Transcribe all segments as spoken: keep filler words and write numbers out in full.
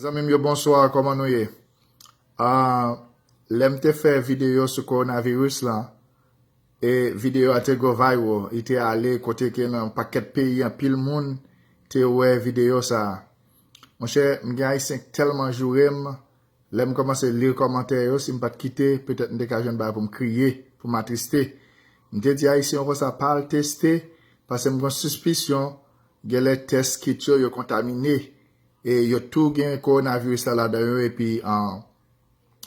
Zanmi m yo, bonswa, kòman nou ye? Ah, lè m te fè videyo sou kowonaviris lan, e videyo a te go viral, li te ale kote ke nan pakèt peyi, anpil moun te wè videyo sa a. Monchè, m gen Ayisyen k tèlman joure m, lè m kòmanse li kòmantè yo, si m pa t kite, petèt m te ka jwenn bagay pou m kriye, pou m atriste. M te di Ayisyen yo konsa, pa al teste, paske m gen sispisyon, genlè tès kit yo, yo kontamine. E yo tou gen kowonaviris la ladan yo, epi, ah,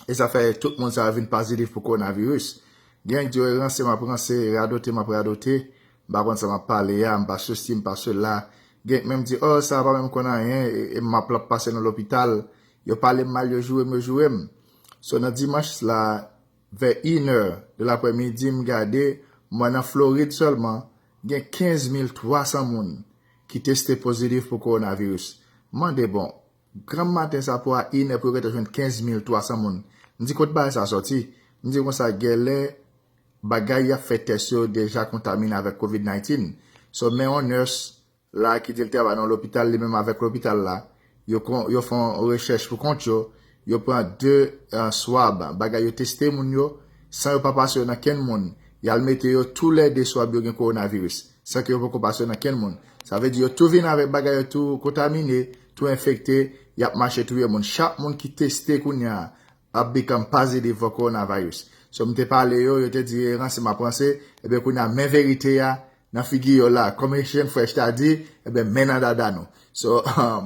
e sa fè tout moun sa yo vin pozitif pou kowonaviris. Gen k di yo, e ranse m ap ranse, e radote m ap radote, m pa konn sa m ap pale a, m pa sesi, m pa sela. Gen k menm di, oh, sa pa menm konn anyen, e, e m ap, l ap pase nan lopital. Yo pale m mal, yo joure m, yo joure m. So, nan dimanch la, vè inè de laprèmidi, m gade, m wè nan Florid sèlman, gen kenz mil twa san moun ki teste pozitif pou kowonaviris. M mande, bon, granm maten sa pou a inè pou yo gentan jwenn kenz mil twa san moun. M di, kot bagay sa sòti? M di konsa, genlè bagay y ap fè tès yo deja kontamine avèk kovid diznèf. So, men yon nurse la ki di l travay nan lopital, li menm avèk lopital la, yo, kon, yo fè yon rechèch pou kont yo, yo pran de, eh, swab, bagay yo teste moun yo, san yo pa pase yo nan kenn moun, y al mete yo toulède swab yo gen kowonaviris, san ke yo poko pase yo nan kenn moun. Sa vle di yo tou vin avèk bagay yo tou kontamine, tou enfekte, y ap mache touye moun. Chak moun ki teste kounye a ap become positive for coronavirus. So, m te pale yo, yo te di, e ranse m ap ranse, ebyen kounye a men verite a, nan figi yo la. Kòm Etienne Fresh ta di, ebyen, men nan dada nou. So,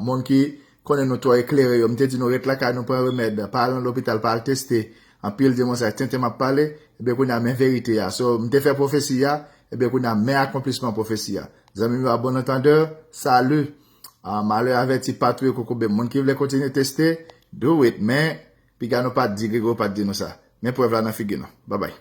moun ki konnen nou twò eklere yo, m te di nou ret lakay nou pran remèd, pa al nan lopital, pa al teste. Anpil di mwen sa tenten m ap pale, ebyen, kounye a men verite a. So, m te fè pwofesi a, ebyen, kounye a men akonplisman pwofesi a. Zanmi m yo, a bon antandè, salut. Ah, malè avèti pa touye kokobe. Moun ki vle kontinye teste, do it, men piga nou pa t di, Gregori pa t di nou sa. Men prèv la nan figi nou. Babay.